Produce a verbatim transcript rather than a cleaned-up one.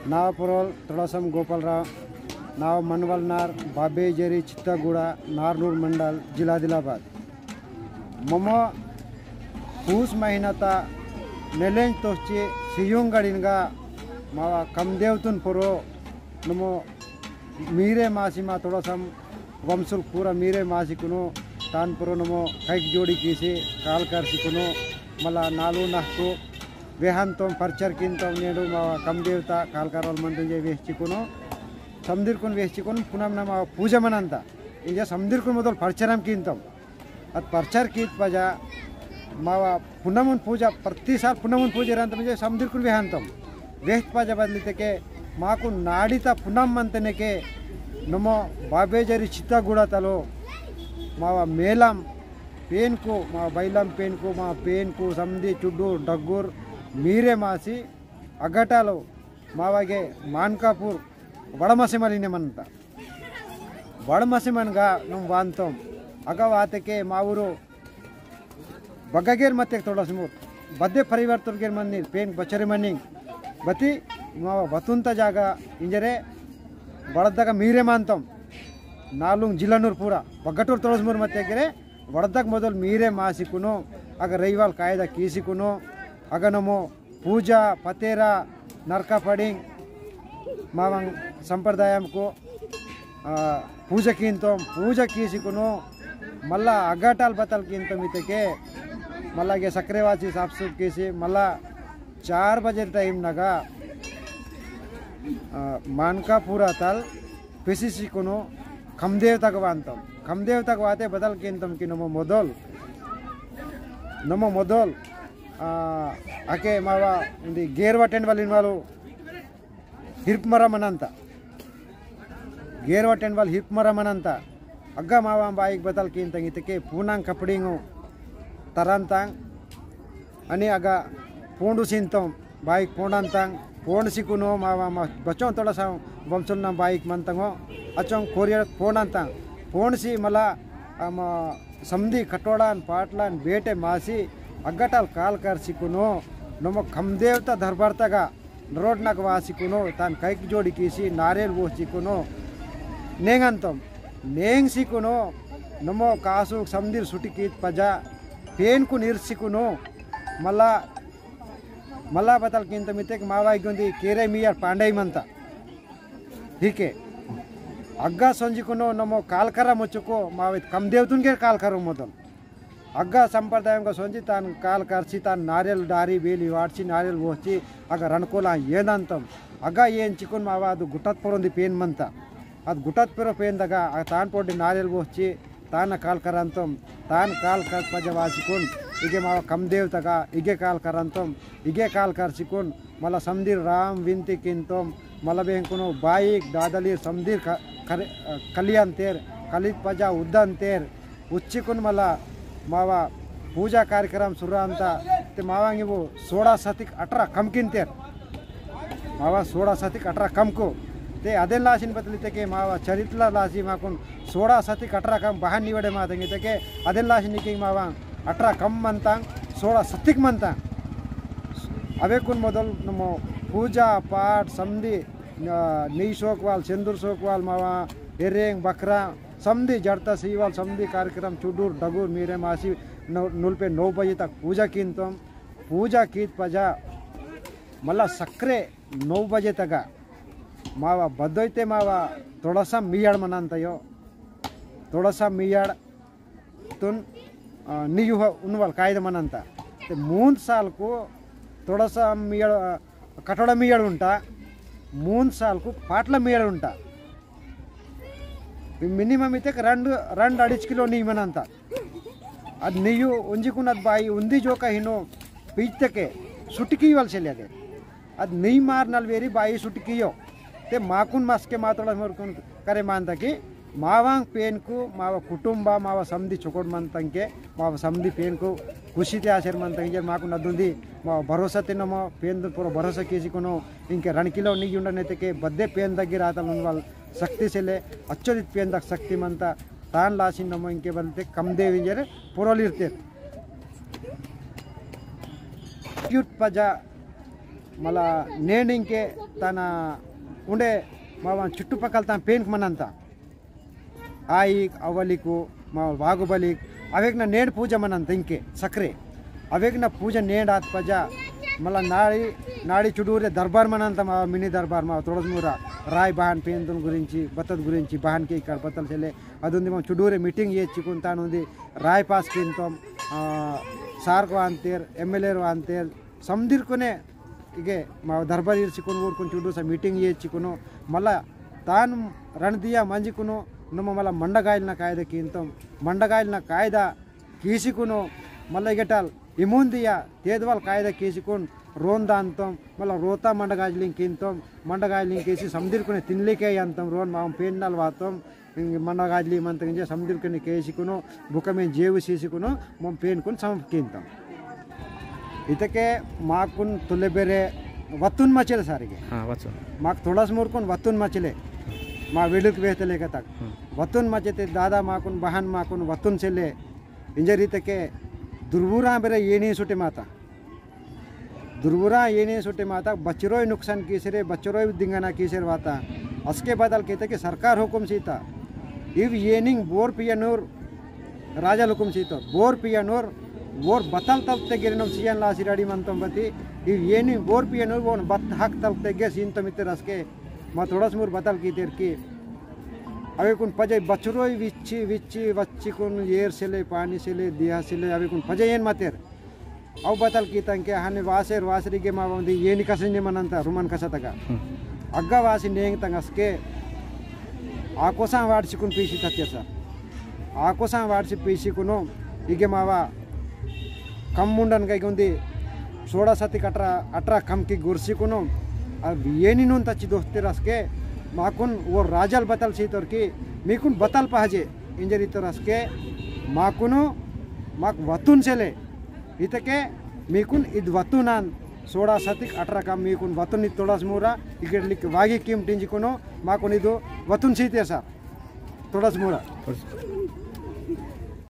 नाव पोरोल तोड़सम गोपालराव, नाव मनवलनार, बाबेजेरी, चित्तगुड़ा, नारनूर मंडल, जिला आदिलाबाद। ममो पूस महीना ता नेलेंज तोहची सियुंग गड़िनगा मावा कमदेवतुन पोरो नमो मीरे मासी मा तोड़सम वंशुल पूरा मीरे मासी कुनो तान पोरो नमो कैक जोड़ी कीसी काल करसी कुनो मला नालू नहको वेहंतोम परचर किंतोम नेडू मावा कमदेवता काल करवल मंतंजे वेहची कुनो समदिरकुन वेहची कुन पुनम नमा पूजा मनंता। इंजा समदिरकुन मोदल परचरम किंतोम। अद परचर कीत पजा मावा पुनमुन पूजा, प्रति साल पुनमुन पूजा रंत म्हणजे समदिरकुन वेहंतोम। वेहत पजा बदलिते के माकु नाड़ीता पुनम मंतने के नमो बाबेजरी चित्तगुड़ा तलो मावा मेलम पेनको, मावा बैलम पेनको, मावा पेनको समदी चुड्डूर डग्गूर मीरे मासी अगटालो मावागे मानकापुर वड़मसिमलिने मनता। वड़मसिमनगा नुम वांतोम। अगा वातेके मावुरु बग्गगेर मत्तेक तोड़समुर बद्दे परिवर्तन गेर मन्निर पेन बचरे मन्निंग बती मावा वतुंता जागा इंजरे वड़दगा मीरे मांतोम। नालुंग जिलनूर पूरा बग्गटूर तोड़समुर मत्तेक गेरे वड़दग मोदल मीरे मासिकुनो। अग रविवाल कायदा कीसिकुनो। अग नमो पूजा पतेरा नरका पड़िंग मावंग संप्रदायम को, आ, पूजा कींतोम। पूजा कीसिकुनो मल्ला अगाटाल बतल कींतोम इतके मल्ला गे सक्रेवाची साफ सूफ कीसी मल्ला चार बजे टाइम नगा, आ, मानकापुरा तल पेसिसिकुनो कमदेवतग वांतोम। कमदेवतग वाते बतल कींतोम कि नमो मोदोल, नमो मोदोल, आ, अके मावा उंदी गेरवा टेंडवाल इनवालु हिरपमरा मनंता। गेरवा टेंडवाल हिरपमरा मनंता। अग्गा मावा बाईक बतल कींतंग इतके पूनांग कपड़िंगो तरंतांग। अनि अगा पोंडु सिंतोम बाईक पोंडंतांग। पोंड सिकुनो मावा मा बचों तोड़सा वंशुलना बाईक मंतंगो। अचों कोरियर पोंडंतांग। पोंड सी मला अम समदी कटोड़ान पाटलान बेटे मासी अग्गटाल काल कर सिकुनो। नमो कमदेवता दरबार तगा नरोडनक वासिकुनो तान कैक जोड़ी कीसी नारेल वो सिकुनो। नेंगंतोम नेंग सिकुनो। नमो कासु समदीर सुटिकीत पजा पेनकु निर सिकुनो। मल्ला मल्ला बतल किंतम इतेक मावाई गुंदी केरे मियर पांडई मंता। हिके अग्गा सोंजिकुनो नमो कालकरा मुचुको मावित कमदेवतुन गेर कालकरो मोदल। अग्गा संप्रदायम का सोंजी तान काल करसी तान नारियल डारी बेली वाटसी नारियल वोसी अग्गा रणकोला येंदंतम। अग्गा येंचिकुन मावा अदु गुटत पोरोंदी पेन मंता। अद गुटत पेरो पेन दगा अग तान पोड्डी नारियल वोसी तान काल करंतम। तान काल कर पजा वासिकुन इगे मावा कमदेवतगा इगे काल करंतम। इगे काल करसिकुन मला समदीर राम विनती किंतोम। मला बेंकुनो बाईक दादलीर समदीर क-, करे-, अ, कलियंतेर। कलित पजा उद्दंतेर। उच्चिकुन मला मावा पूजा कार्यक्रम सुरांता ते मावांगी वो सोळा सतिक अठरा कम किंतेर। मावा सोळा सतिक अठरा कम को ते अदेन लासिन बतली तेके मावा चरित्र लासी माकुन सोळा सतिक अठरा कम बहान निवडे मातंगी तेके अदेन लासिन निकिंग मावा अठरा कम मंतांग सोळा सतिक मंतांग। अवेकुन मोदल नमो पूजा पाठ समदी, अ, नेई सोकवाल, सेंदुर सोकवाल मावा, एरेंग, बकरा, समदी जड़ता सीवाल, समदी कार्यक्रम चुडूर, डगूर, मीरे मासी नौ-, नुलपे नौ बजे तक पूजा कींतोम। पूजा कीत पजा मला सक्रे नौ बजे तक मावा बदोइते मावा तोड़सा मियाड़ मनांतयो। तोड़सा मियाड़ तुन, अ, नियुह उनवल कायदा मनंता। ते मूंद साल को तोड़सा मियाड़, अ, कटोड़ा मियाड़ उंटा, मूंद साल को पाटला मियाड़ उंटा। Minimum इतेक रंड, रंड अड़ीच किलो नी मनंता। अद नेयू उंजीकुन अद बाई उंदी जोका हिनो पीचतेके सुटकी वाल सेले अदे। अद नी मार नलवेरी बाई सुटकियो। ते माकुन मस्के मातोड़ा मोरकुन करे मानता कि मावांग पेनकु, मावा कुटुंबा, मावा समदी चोकोड़ मंतंके, मावा समदी पेनकु खुशी ते आसेर मंतंके, जे माकुन अदुंदी, मावा भरोसा ते नमो, पेन दुन पूरा भरोसा केसी कुनो, इंके रंड किलो निगी उंडा नेतेके, बद्दे पेन दग्गी रातल उनवाल शक्ति सेले, अच्छोदित पेन दग शक्ति मंता, तान लासिन नमो इंके बदलते कम देविंजर, पुरोलिरते। युट पजा, मला नेंड इंके तना उंडे मावा चुट्टुपकल तान पेनक मनंता। आईक, अवलिकु, मा वागुबलिक, अवेक ना नेंड पूजा मनंता इंके सक्रे। अवेक ना पूजा नेंड आत पजा, मला नाड़ी, नाड़ी चुडूरे दरबार मनंता मा मिनी दरबार मा तोड़समूरा राय बहान पेंदुन गुरिंची, बतद गुरिंची, बहान के इकर बतल सेले, अदुंदी मा चुडूरे meeting ये चिकुन तानुंदी राय पास किंतोम, आ, सार को आंतेर, M L A रो आंतेर, समदिरकुने इगे मा दरबार इरसिकुन ऊरकुन चुडूसा meeting ये चिकुनो, मला तान रणदिया मंजिकुनो, नुम मला मंडगाइल ना कायदा कींतम, मंडगाइल ना कायदा कीसिकुनो, मला इगेटाल इमुंदिया तेदवाल कायदा कीसिकुन रोन दांतम, मला रोता मंडगाजलिंग कींतम, मंडगाजलिंग कीसी समदिरकुने तिनलिके यंतम रोन माम पेन्नल वातम, इंग मंडगाजली मंतंग जे समदिरकुने केसिकुनो, बुकमे जेव सीसिकुनो, मम पेनकुन समप कींतम। इतके माकुन तुलेबेरे वतुन मचेले सारिगे। हाँ, वतुन। माक तोड़समूरकुन वतुन मचेले। मा वेलुक वेहतले कतक। हम्म। वतुन मचेते दादा माकुन बहन माकुन वतुन सेले। इंजर इतके दुर्बुरा बेरे येनी सुटे माता। दुर्बुरा येने सुटे माता बच्चरोय नुकसान कीसरे, बच्चरोय दिंगना कीसरे वाता। असके बदल केते कि सरकार हुकुम सीता। इव येनिंग बोर पियनूर राजा हुकुम सीता। बोर पियनूर बोर बतल तलते गिरनम सियन लासी राड़ी मंतम बती। इव येनिंग बोर पियनूर वोन बत हक तलते गे सीनतम इतर असके मा तोड़समूर बतल कीतेर की। अवे कुन पजे बच्चरोय विच्ची, विच्ची, वच्ची कुन येर सेले, पानी सेले, दिया सेले, अवे कुन पजे येन मतेर। अव बतल कीतंग के हने वासेर वासरी गे मा वंदी येनी कसने मनंता रुमन कसतगा। हम्म। अग्गा वासी नेंग तंग असके आकोसा वाड़सिकुन पीसी तत्य सर। आकोसा वाड़सी पीसीकुनो इगे मावा कम मुंडन गई गुंदी सोड़ा सती कटरा अटरा कम की गुरसीकुनो। अब येनी नुन तच्ची दोस्ती रसके माकुन वो राजल बतल सीतोर की मीकुन बतल पहजे इंजरी तो रसके माकुनो माक वतुन सेले इतके मीकुन इद वतुनान सोड़ा सतिक अटरा काम मीकुन वतुन इद तोड़समूरा इगेडलिक वागी कीमटिंजिकुनो माकुन इदु वतुन सीते सर तोड़समूरा।